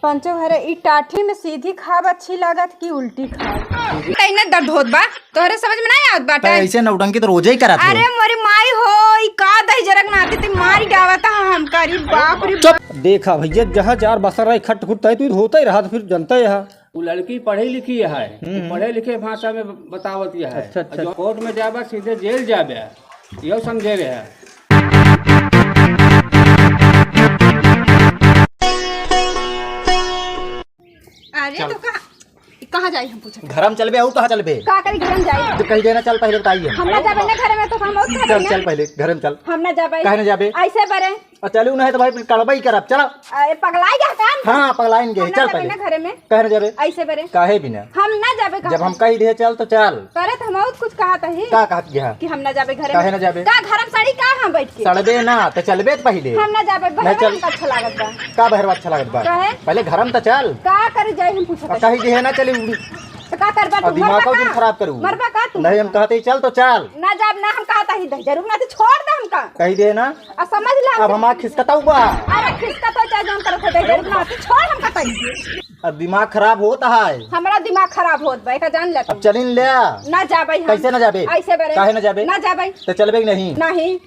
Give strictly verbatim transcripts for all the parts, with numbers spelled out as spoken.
पंचो घरे ई टाठी में सीधी खाब अच्छी लागत कि उल्टी खाब? तैने दर्द होत बा, तोहरे समझ में नाहीं आवत बाटे। त ऐसे नौटंकी त रोजे ही करत हो। अरे मोरी माई हो, ई का दहिजरक नाती ते मारी डावत ह हमका, रे बाप रे। चुप। देखा भैया, जहाँ चार बसर रहे, खट खुट तय, तू होता ही रहा, तो फिर जनता ही रहा। वो लड़की पढ़ी लिखी है, हम्म। पढ़े लिखे भाषा में बतावत है। अच्छा, अच्छा। और जो कोर्ट में जाबा, सीधे जेल जाबे, यो समझे रहे। अरे चल। तो कहाँ, कहाँ जाई हम पूछत? घर में चलबे, और कहाँ चलबे? का करी घर में जाई? तो कही देना, चल पहले बताइए। हम ना जाबे ना घर में, तो हम और कहाँ चल, जाई? चल पहले घर में चल। हम ना जाबे। काहे ना जाबे? ऐसे बरे। आ, चलू ना है तो भाई, कड़बा ही करब, चला। अरे, पगलाई गया का हम? हाँ, पगलाइन गए, हम ना चल जाबे पहले। ना घरे में। काहे ना जाबे? ऐसे बरे। काहे बिना? हम ना जाबे जब घर हम में। कही दे चल तो चल। करे तो हम और कुछ कहत ही। का कहत गया? कि हम ना जाबे घरे काहे में। ना जाबे? का घर में सड़ी का हम बैठ के? सड़बे ना, तो चलबे तो पहले। हम ना जाबे, नहीं बहरवा चल। हमका अच्छा लागत बा। का बहरवा अच्छा लागत बा? काहे? पहले घर में तो चल। का करे जाई हम पूछत आ, हई। कही दे ना चली उड़ी। तो का करबा आ, तू? दिमाग मरबा का का? दिन खराब करू। मरबा का तू? नहीं, हम कहते ही चल तो चल। ना जाब ना, हम कहता ही दहिजरू नाती छोड़ दे हमका। कही दे ना। आ समझ ले। अब हमार खिसकता हुआ। अरे खिसकत हो चाहे जौन करत हो, दहिजरू नाती छोड़ हमका तई। अब दिमाग खराब होता है। हमरा दिमाग खराब होत बा, एका जान ले तू। अब चलिन ले। ना जाबे हम। कैसे ना जाबे? ऐसे बरे। काहे ना जाबे? ना जाबे। तो चलबे कि नहीं? नहीं।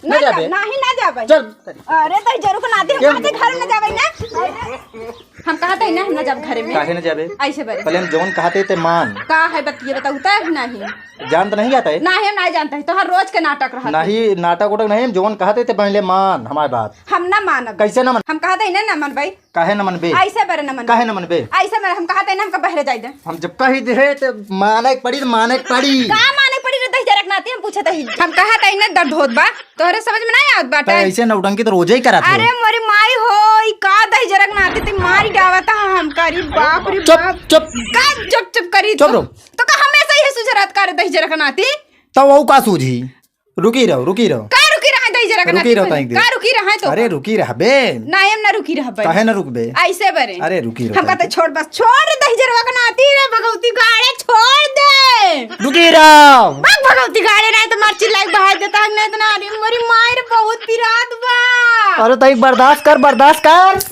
ना ना जाबे? जा-, नाही ना जाबे। चल। अरे दहिजरू के नाती हम क्यों? कहते घर में ना जाबे ना। हम कहते ही ना, हम ना जाब घरे में। काहे ना जाबे? ऐसे बरे। पहले हम जौन कहते ते मान। का है बतिये बताऊ तब नहीं। जान तो नहीं जाता है? नाही, हम नहीं जानते हैं। तोहर रोज के नाटक रहत है। नहीं, नाटक उटक नहीं, हम जौन कहते ते पहले मान हमारी बात। हम ना मानब। कैसे ना मान? हम कहते ही ना, ना मानबे। काहे न मनबे? ऐसे बरे न मनबे। काहे न मनबे? ऐसे बरे हम कहते ना, हमका बहरे जाए दे। हम जब कही दे त माने के पड़ी, त माने के पड़ी। का माने के पड़ी रे दहिजरक नाती, हम पूछत ही। हम कहत ही ना दर्द होत बा, तोहरे समझ में ना आवत त बाटे। ऐसे नौटंकी त रोजे ही करत हो। अरे मोरी माई हो, ई का दहिजरक नाती ते मारी डावत ह हमका, रे बाप रे चुप, बाप। चुप। का चुप चुप करी चुप तू? रहो। तो का हमेशा ये सुझरात करे दहिजरक नाती? तो वो का सूझी? रुकी रहो, रुकी रहो। का रुकी रहा है दहिजरक नाती? रुकी रहो, तनिक देर। का रुकी रहा है तो? अरे रुकी रहबे। ना, हम ना रुकी रहबे। काहे ना रुकबे? ऐसे बरे। अरे रुकी रहो हमका तनिक। तो छोड़ बस, छोड़ रे दहिजरवा के नाती रे, भगवती गाड़े छोड़ दे। रुकी रहो। बक भगवती गाड़े, नहीं तो मार चिल्लाई बहार देता है, नहीं तो ना, अरे मोरी माई रे, बहुत पिरात बा। अरे तनिक बर्दाश्त कर, बर्दाश्त कर।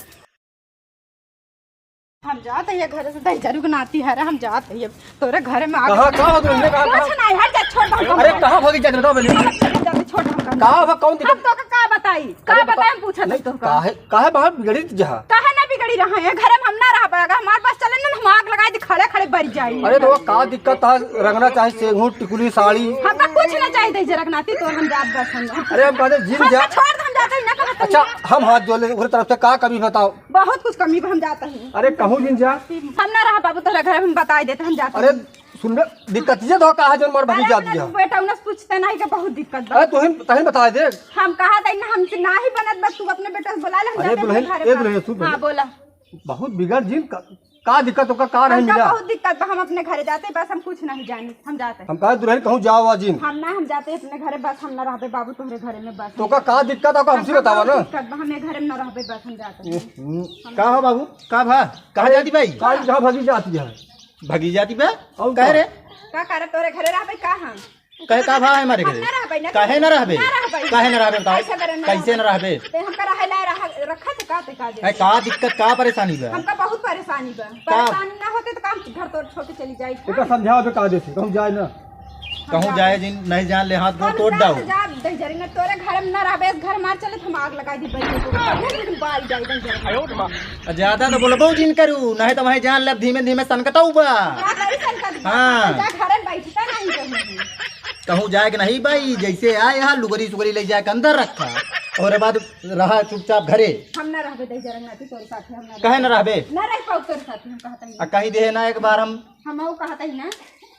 हम जात है घर से, दहिजरू के नाती है रे, हम जात है तोरे घर में आ कहाँ, गए। कहाँ हो तुमने, कहाँ, कुछ कहाँ? नहीं, हट जा, छोड़ दो हमका। अरे कहाँ भागी जात, बताओ पहले। हट जा, छोड़ दो हमका। कहाँ हो, कौन दिक्कत? हम तो का बताई, का अरे बताई, बताओ। हम पूछत नहीं, है तो का? काहे, काहे बाहर बिगड़ी जहाँ? काहे ना बिगड़ी रहा है, घर में हम ना रह पाएगा, हमारे पास चले ना, हम आग लगाई दी, खड़े खड़े बर जाई। अरे तो का दिक्कत था, रंगना चाहे सेंगू, टिकुली, साड़ी। हमका कुछ ना चाहिए दहिजरक नाती, तो हम जात बस हम। अरे हम कहते जिन हमका जा। छोड़ दो, हम जाते ही ना कहते अच्छा, हैं। हम हाथ जोड़ ले, ओकरे तरफ से का कमी बताओ? बहुत कुछ कमी बा, हम जात ही। अरे, कहूँ जिन जा। हम ना रहा बाबू, तोहरा घर हम बताई देते, हम जात अरे, ही। सुन बे, दिक्कत ये दो का है, जौन मार भगी अरे, जाती अपने है। बेटा, उन्हें पूछते नहीं कि बहुत दिक्कत बा। अरे, तुहिन, तहिन बताई दे। हम कहा था ना, हमसे ना ही बनत, बस तू अपने बेटा से बुला ले, हम अरे, जाते हैं दुल्हन, अपने घर ए, में। दुल्हन, सुन हाँ, पहले। बोला। बहुत बिगड़ जिन, का, का दिक्कत होगा, का नहीं हमका मिला? बहुत दिक्कत बा, हम अपने घरे जाते, बस हम कुछ नहीं जानी, हम जाते हैं। हम कहा, दुल्हन, कहूँ जाओ, आ जिन। हम ना, हम जाते अपने घरे, बस हम ना रहबे बाबू, तोहरे घरे में, बस। तो का, का दिक्कत है, हमसे हमका बतावा बहुत ना। दिक्कत बा, हम ये घरे में ना रहबे, बस हम जाते हैं। हम्म, का हो बाबू, का भा, कहाँ अरे, जाती भाई? काल जहाँ भगी जाती है। भगी जाती बा? और कह का? रे? का करे, तोरे घरे रहबे का हम? कहे का भा है हमारे हम घरे? ना रहबे, ना काहे ना रहबे? ना रहबे। काहे ना रहबे बताओ? ऐसे करे ना कैसे रहबे। ना रहबे? ते हमका रहे ला रहा, रखा तो का ते का दे? है का दिक्कत, का परेशानी बा? हमका बहुत परेशानी बा। का? परेशानी ना होते तो काम घर तोड़ छोड़ के चली जाई। एका समझाओ बे का देते, कहूँ जाए ना। कहूँ जाए जिन, नहीं जान ले हाथ गोड़ हम तोड़ ना दाऊ। जा, दहिजरी ना तोरे घर में ना रहबे, इस घर मार चले तो हम आग लगा दी बच्चे को। तब लेकिन बाल जाए दहिजरी। आ, ज्यादा तो बोलबो जिन करू, नहीं तो वहीं जान ले धीमे धीमे सनकतऊ बा। का करी सनकत बा? हाँ। जा घर में बैठता नहीं कहूँ। कहूँ जाए के नहीं भाई, जैसे आए यहाँ लुगरी सुगरी ले जाके अंदर रखा, और बाद रहा चुपचाप घरे। हम ना रहबे दहिजरी नाती तोरे साथे, हम ना काहे ना रहबे। रहबे? ना रह पाऊ तोरे साथे, हम कहता ही। आ कही दे ना एक बार हम। हम कहता ही ना।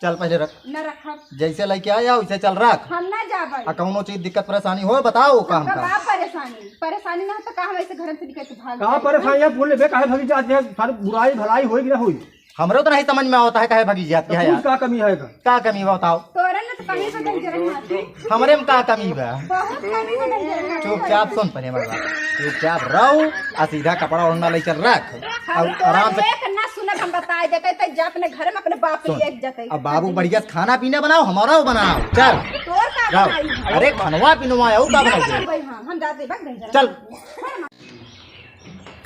चल पहले रख। ना रखब। जैसे लेके आया वैसे चल रख। हम ना जाबे। आ कौनो चीज दिक्कत परेशानी हो बताओ काम हमका का। बा परेशानी, परेशानी ना हो तो का हम ऐसे घर से निकल के भाग कहाँ जाए? परेशानी है? बोले बे काहे भागी जात है? सारी बुराई भलाई होई कि ना होई? हमरो तो नहीं समझ में आवता है काहे भागी जात है तू यार। का कमी है का? का कमी बा बताओ? तोरे में तो कमी तो नहीं जरा मारती। हमरे में का कमी बा? बहुत कमी तो नहीं जरा मारती। चुपचाप सुन पहले हमारी बात। चुपचाप रहो आ सीधा कपड़ा ओढ़ना ले चल रख। हम और तोरे आराम से एक ना सुनब, हम बताए देते, ते जा अपने घर में अपने बाप के सुन, लिए जाते। अब बाबू बढ़िया से खाना पीना बनाओ, हमारा वो बनाओ। चल। तोर का जाओ। बनाई? अरे खनवा पिनवा है, वो का हम ना बनाओगे? बनाई भाई, हाँ, हम जाते, भाग नहीं जाना। चल।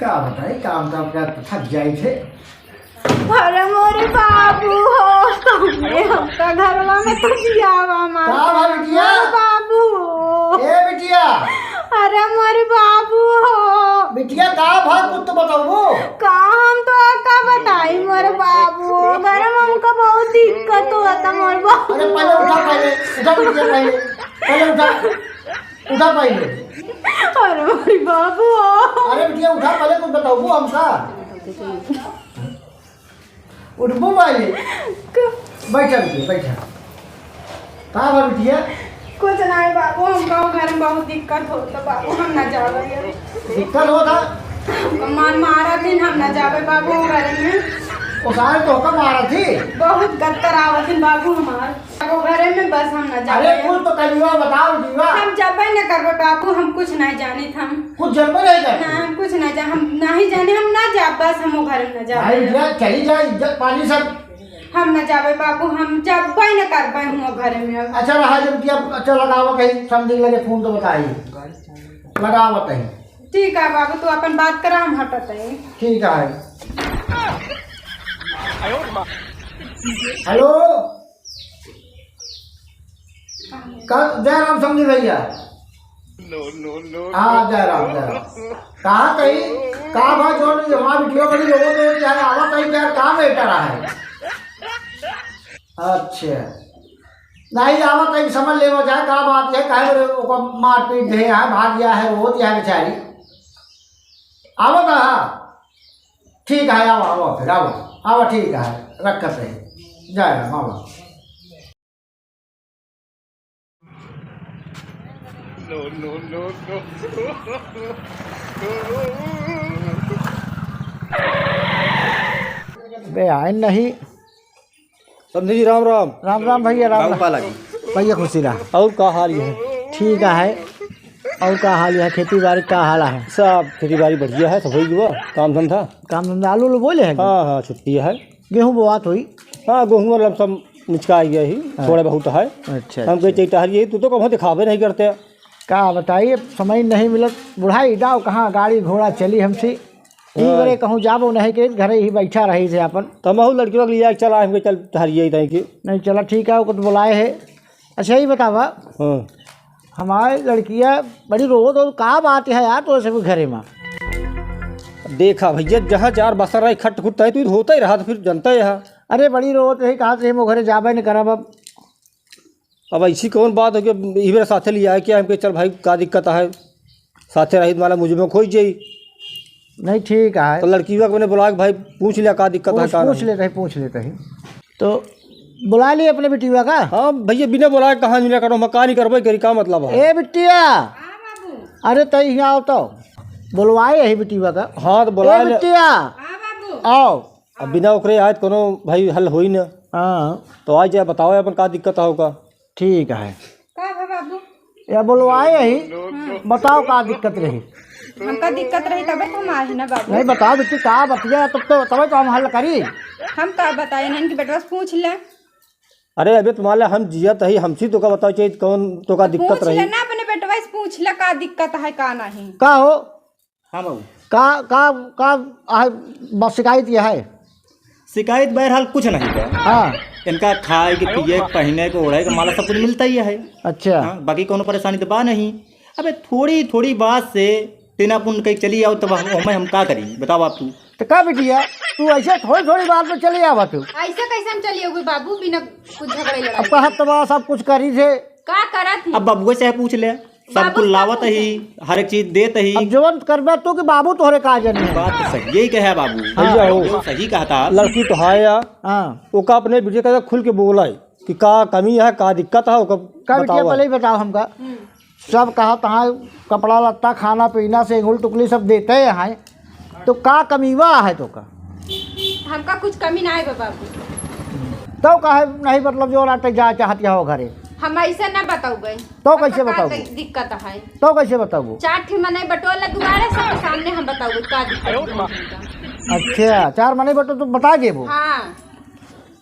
का बताई, काम धाम का थक जाई थे। अरे मोरे बाबू हो, तुमने हमका घरवा में तो जियावा मार। का भा बिटिया? मोरे बाबू हो। ए बिटिया। अरे मोरे बाबू हो। बिटिया का भा कुछ तो बताओ। का हम तो का बताई मोरे बाबू, घर में हमका बहुत दिक्कत होता मोरे बाबू। अरे पहले उठा, पहले उठा बिटिया, पहले, पहले उठा, उठा पहले। अरे मोरे बाबू हो। अरे बिटिया उठा, पहले कुछ बताओ हमका। उठबू पहले। क- बैठा बिटिया, बैठा। का भा बिटिया? कुछ नहीं बाबू, हमका वो घर में बहुत दिक्कत होता बाबू, हम ना जावे। दिक्कत होता? हमका मार मारत ही, हम ना जावे बाबू वो घर में। वो सारे तो का मारत ही? बहुत गत्तर आवत ही बाबू हमार। वो घरे में बस हम ना जावे। अरे कुछ तो कलिया बताओ जीवा। हम जाबे न करबे बाबू, हम कुछ नहीं जानित हम। कुछ जानबे नहीं करते? ना, हम कुछ नहीं जान, हम नहीं जाने, हम ना जाब, बस हम वो घरे में ना जाबे। भाई जा, चली जा, इज्जत पानी सब। हम ना जाबे बाबू, हम जाबे न करबे हम वो घरे में अब। अच्छा रहा जब कि अब, अच्छा लगावा कहीं समझे लगे फोन तो बताई। लगावा कहीं। ठीक है बाबू, तू अपन बात करा, हम हटत है। ठीक है। हेलो। का, जय राम समधी भैया। हाँ, जय राम, जय राम। कहा कही, का भा जोन हमार बिटिया बड़ी लोगों को क्या है, आवत है क्या, का बेटा रहा है? अच्छा। नहीं, आवत है, समझ लेवा जाए, का बात है, काहे बोले, ओको मारपीट दे, यहाँ भाग गया है, वो दिया बेचारी। आवत है, हाँ। ठीक है, आवा, आवा फिर, आवा, आवा, ठीक है, रखत है, जय राम, आवा। बे आए नहीं। समधी जी, राम राम। राम राम भैया, राम राम राम। पाला जी। भैया खुशी रहा। और का हाल है? ठीक है। और का हाल है? खेती बाड़ी का हाल है? सब खेती बाड़ी बढ़िया है, सब होई गवा, काम धंधा। काम धंधा, आलू उलू बोले हैं? हाँ, हाँ, छुट्टी है। गेहूँ बोआत होई? हाँ, गेहूँ मतलब सब मुचका गया ही, हाँ। थोड़ा बहुत है। अच्छा, हम अच्छा। कहे, "चैता हरिये, तू तो कबहुँ दिखावे नहीं करते।" का बताई, अब समय नहीं मिलत, बुढ़ाई जाओ, कहाँ गाड़ी घोड़ा चली हमसे। ई हाँ। बरे कहूँ जाबो नहीं के, घरे ही बैठा रही थे अपन। तो महू लड़कियों के लिए चला, हमके चल टहरिए ही तहीं के। नहीं, चला ठीक है, ओको तो बुलाए है। अच्छा, ई बतावा, हाँ। हमारे लड़किया बड़ी रोवत हो, का बात है यार, तो ऐसे भी घरे में? देखा भैया, जहाँ चार बसर रहे, खट खुट तय, तू होता ही रहा, तो फिर जनता ही रहा। अरे, बड़ी रोवत रही, कहा थे, हम घरे जाबे नहीं करब अब। अब ऐसी कौन बात हो कि ई मेरे साथे लिया है, क्या हमके, चल भाई, का दिक्कत है, साथे रही, माला मुझे में खोई जाई। नहीं, ठीक है। तो लड़किया के मैंने बुला के, भाई, पूछ लिया, का दिक्कत है, पूछ, का पूछ नहीं। लेते हैं, पूछ लेते हैं। तो बुला लिए अपने बिटिया का? हाँ भैया, बिना बुलाए कहाँ मिला करो, हम का नहीं करबे करी, का मतलब है? ए बिटिया, हाँ बाबू। अरे तई यहाँ आओ तो, बुलवाए यही बिटिया का। हाँ तो बुलाए ए ले। बिटिया, हाँ बाबू। आओ। अब बिना ओकरे आए तो कोनो भाई हल होई न। हाँ। तो आज या बताओ अपन का दिक्कत है ओका। ठीक है। का भा बाबू? या बुलवाए यही, हाँ। बताओ का दिक्कत रही? हमका दिक्कत रही तबे तो हम आए हैं ना बाबू। नहीं बताओ बिट्टी का बतिया तब तो, तबे तो हम हल करी। हम का बताए ना, इनकी बेटवा से पूछ ले। अरे अबे तुम्हारे हम जियत ही, हमसे तो का बताओ चाहिए कौन तो का दिक्कत पूछ ले रही? ना, अपने बेटवा से पूछ ले का दिक्कत है का नहीं। का हो? हाँ बाबू। का, का, का, आ, बस शिकायत यह है? शिकायत बहरहाल कुछ नहीं बा। हाँ। इनका खाए के, पिए के, पहने के, ओढ़े के, माला सब कुछ मिलता ही है। अच्छा। हाँ, बाकी कोनो परेशानी तो बा नहीं। अबे थोड़ी, थोड़ी बात से टीना पुन कहीं चली आओ, तब हम, हमें हम का करी? बताओ आप तू। तो का बिटिया, तू ऐसे थोड़ी, थोड़ी बात में चली आवा तू। ऐसे कैसे हम चली आओगे बाबू, बिना कुछ झगड़े लड़ाई? अब कहा तब सब कुछ करी थे। का करत ही? अब बबुआ से पूछ ले। सब बाबू कुल सब लावत पूछे। ही, हर एक चीज देत ही। अब जवन करबे तू कि बाबू तोहरे का जाने। बात तो सही, यही कहे बाबू। हाँ। भैया हो। जो सही कहा था। लड़की तो है या। हाँ। ओका अपने बिटिया का खुल के बोला है कि का कमी है, का दिक्कत है, ओका का बिटिया बतावा। पहले ही बताओ हमका। हम्म। सब कहा तहाँ कपड़ा लत्ता, खाना पीना, सेंगुल टुकली सब देते हैं, तो का कमी बा है तो का? हमका कुछ कमी ना है बा बाबू। तो काहे नहीं, मतलब जो रात जा चाहती हो घरे? हम ऐसे ना बताओगे। तो कैसे हमका का बताओगे? दिक्कत है? तो कैसे बताओगे? चार ठे मनई बटोर ले दुआरे, सबके सामने हम बताओगे का दिक्कत है हमका। अच्छा, चार मनई बटो तो बता देबो। हाँ।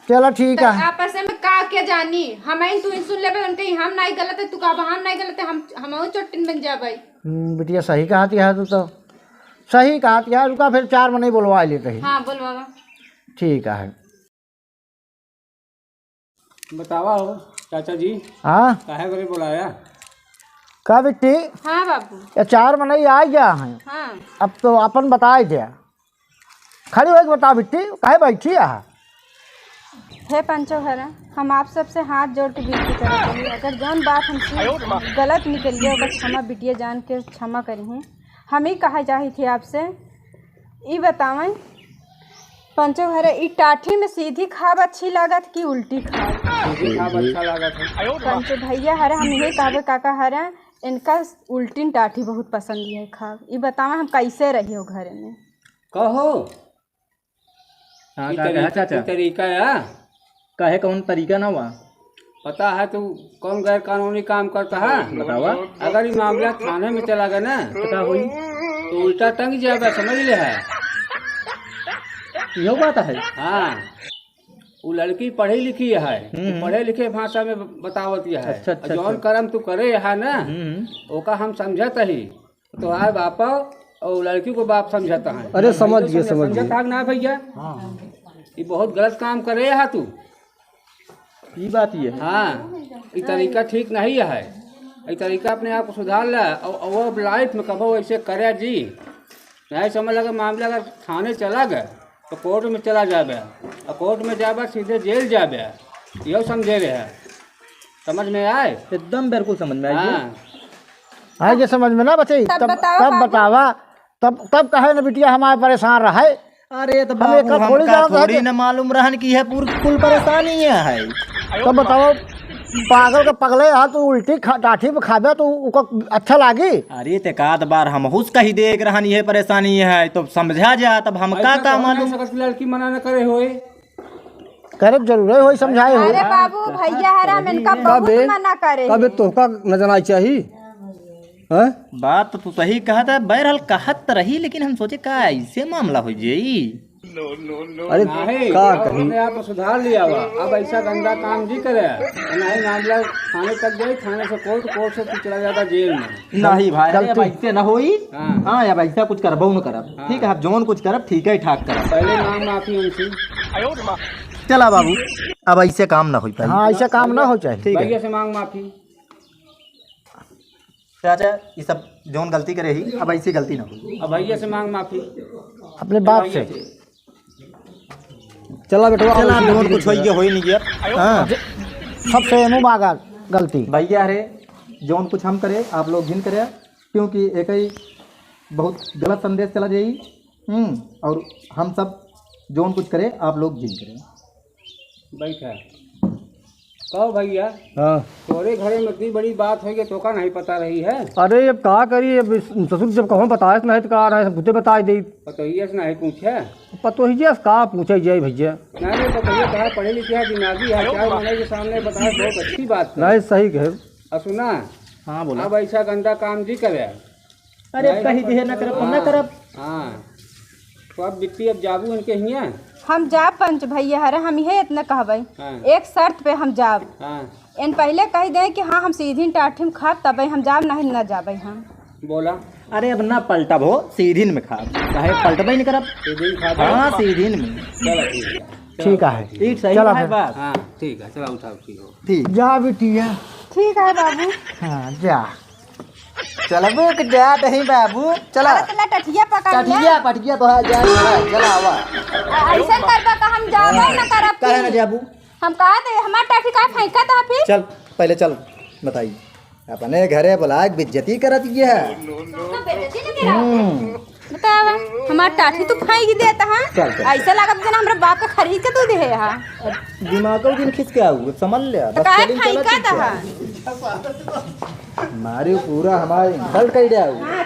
चला ठीक तो है। आपस में का के जानी, हम ही तू ही सुन लेबे, उनके ही हम नहीं गलत है, तू का हम नहीं गलत है, हम, हम चोटिन बन जाबे। हम्म, बिटिया सही कहा थी, हाँ, तू तो। सही कहा यार, रुका फिर चार मनई बोलवा लेते हैं। हाँ, बोलवावा। ठीक है। बतावा हो चाचा जी। हाँ? काहे बरे बोलाया? का बिट्टी? हाँ बाबू। ये चार मनई आ गया है। हाँ। अब तो अपन बताए दे। खड़ी होके बता बिट्टी, काहे बैठी है? हे पंचो हरा, हम आप सबसे हाथ जोड़ के विनती करत हई, अगर जौन बात हमसे गलत निकल गया, ओकर क्षमा बिटिया जान के क्षमा करिहें। हम ही कहा चाही थे आपसे, ई बतावें पंचो हरे, ई टाठी में सीधी खाब अच्छी लागत कि उल्टी खाब? सीधी खाब अच्छा लागत है। पंचो भैया हरे, हम यही कहबे काका हरे, इनका उल्टी टाठी बहुत पसंद है खाब। ई बतावें हम कैसे रही हो घर में? कहो। हाँ, ई का तरी-, कहा चाचा? ई तरीका या? काहे, कौन तरीका ना हुआ? पता है तू कौन गैर कानूनी काम करता है? बतावा। अगर ई मामला थाने में चला गया ना, तो का होई? तो उल्टा टंग जाएगा, समझ ले है। इहो बात है? हाँ, वो लड़की पढ़ी लिखी है, हम्म। पढ़े लिखे भाषा में बतावत है। अच्छा, अच्छा, और जौन अच्छा। करम तू करे है ना, हम्म। ओका हम समझत ही। तोहार बापा और लड़की को बाप समझता है। अरे, समझ गए, समझ गए। समझता है ना भैया? हाँ। ये बहुत गलत काम करे है तू। ई बात ये है। हाँ, ये तरीका ठीक नहीं है। ये तरीका अपने आप को सुधार ला और, और अब लाइफ में कबो ऐसे करे जी। नहीं समझ लगा, मामला अगर थाने चला गया तो कोर्ट में चला जाबे, और कोर्ट में जाबे सीधे जेल जाबे। यह समझे रहे, समझ में आए? एकदम बिल्कुल समझ में आई। हाँ। आए जे समझ में ना बचे, तब तब, बतावा तब बाबू। बतावा, तब, तब कहे न बिटिया हमारे परेशान रहे। अरे तो हम बाबू, एका थोड़ी हमका जानत थोड़ी हते। न मालूम रहन कि यह पूर-, कुल परेशानी ये है। तब बतावा, पागल के पगले हा, तू उल्टी खा-, टाठी पे खाबे तो उको अच्छा लागी? अरे ते एकाध बार हमहूस कही देख रहन ये परेशानी ये है, तो समझा जा, तब हमका ऐसा का कहना मालूम? सकत कि लड़की मना न करे होए। करे जरूरे होई, समझाए होई। अरे बाबू, भैया हराम इनका बहुत कबे, मना करे कबे है। तोहका न जाना चाहिए, हैं? बात तो तू सही कहत है, बहरहाल कहत त रही, लेकिन हम सोचे का ऐसे मामला हो जाई। अरे नहीं, का कही? अपने आप में सुधार लिया हुआ, अब ऐसा गंदा काम जी करे, नहीं मामला थाने तक जाए, थाने से कोर्ट, कोर्ट से तू चला जाता जेल में। नहीं भाई, अरे अब गलती। ऐसे न होई। हाँ। हाँ, अब ऐसा कुछ करबो न करब। हाँ। ठीक है, अब जौन कुछ करब, ठीक है, ठाक करब। पहले मांग माफी उनसे। चला बाबू, अब ऐसे काम ना हो पाई। हाँ, ऐसा काम ना हो चाही। ठीक है। भैया से मांग माफी। चाचा, ये सब जौन गलती करे ही, अब ऐसी गलती ना हो। अब भैया से मांग माफी। अपने बाप से। भैया से। चला बेटवा, चला, अब जौन कुछ होई गया, होई नहीं गया। हाँ। सबसे एनू मागा गलती। भैया रे, जौन कुछ हम करे, आप लोग जिन करे, क्योंकि एक ही बहुत गलत संदेश चला जाई। हम्म, और हम सब जौन कुछ करे, आप लोग जिन करे। बैठा। कहो भैया, हाँ। तोरे घरे में इतनी बड़ी बात है कि तोका नहीं पता रही है? अरे, अब का करी, अब इस ससुर जब कहूँ बताए से नहीं तो का रहे, सब खुदे बताए दे। पतोहिया से नहीं पूछे? पतोहिया से का पूछे जाए भैया? नहीं, नहीं, पतोहिया कहा पढ़े लिखे है, दिमागी है, चार महीने के सामने बताए, बहुत अच्छी बात है। नहीं, सही कहे। और सुना? हाँ, बोला। अब ऐसा गंदा काम जी करे। अरे, नहीं, कही दिहे, ना करब, तो ना करब। हाँ। तो अब बिट्टी, अब जाबू इनके हियाँ? हम जाब पंच भैया हरे, हम इहे इतना कहबै। हाँ। एक शर्त पे हम जाब। हाँ। इन पहले कह दे कि हाँ, हम सीधी टाठी में खाब, तबे हम जाब, नहीं ना जाबै हम। बोला। अरे, अब ना पलटब हो, सीधी में खाब। काहे पलटबै नहीं करब? सीधी में खाब। हाँ, सीधी में। चलो, ठीक है। चलो। ठीक है। ठीक सही चलो है फिर। बात। हाँ, ठीक है, चलो, उठाओ, ठीक हो। ठीक। जा बिटिया। ठीक है बाबू। हाँ, जा। चलबो के जा दही बाबू, चला। अरे, तला टठिया पकड़ ले। टठिया, पठिया तो है, जा, चला, चला, आवा। आ, ऐसन करबा तो हम जाबे न करब काहे फिर। न जाबू? हम कहा थे, हमार टाठी का फेंका था फिर? चल, पहले चल, बताई। अपने घरे बुला के बेइज्जती करत ये है। तो बेइज्जती न करा। हम्म। बतावा, हमार टाठी तू फेंक देता है। चल, चल। ऐसा लागत जना हमरा बाप का खरीद के तू दे है। दिमाग को दिन खिस के आऊ, समझ ले, तो बस काहे चलिन चला फेंका चुपचाप। था? मारे पूरा हमारे insult कर दिया। हाँ,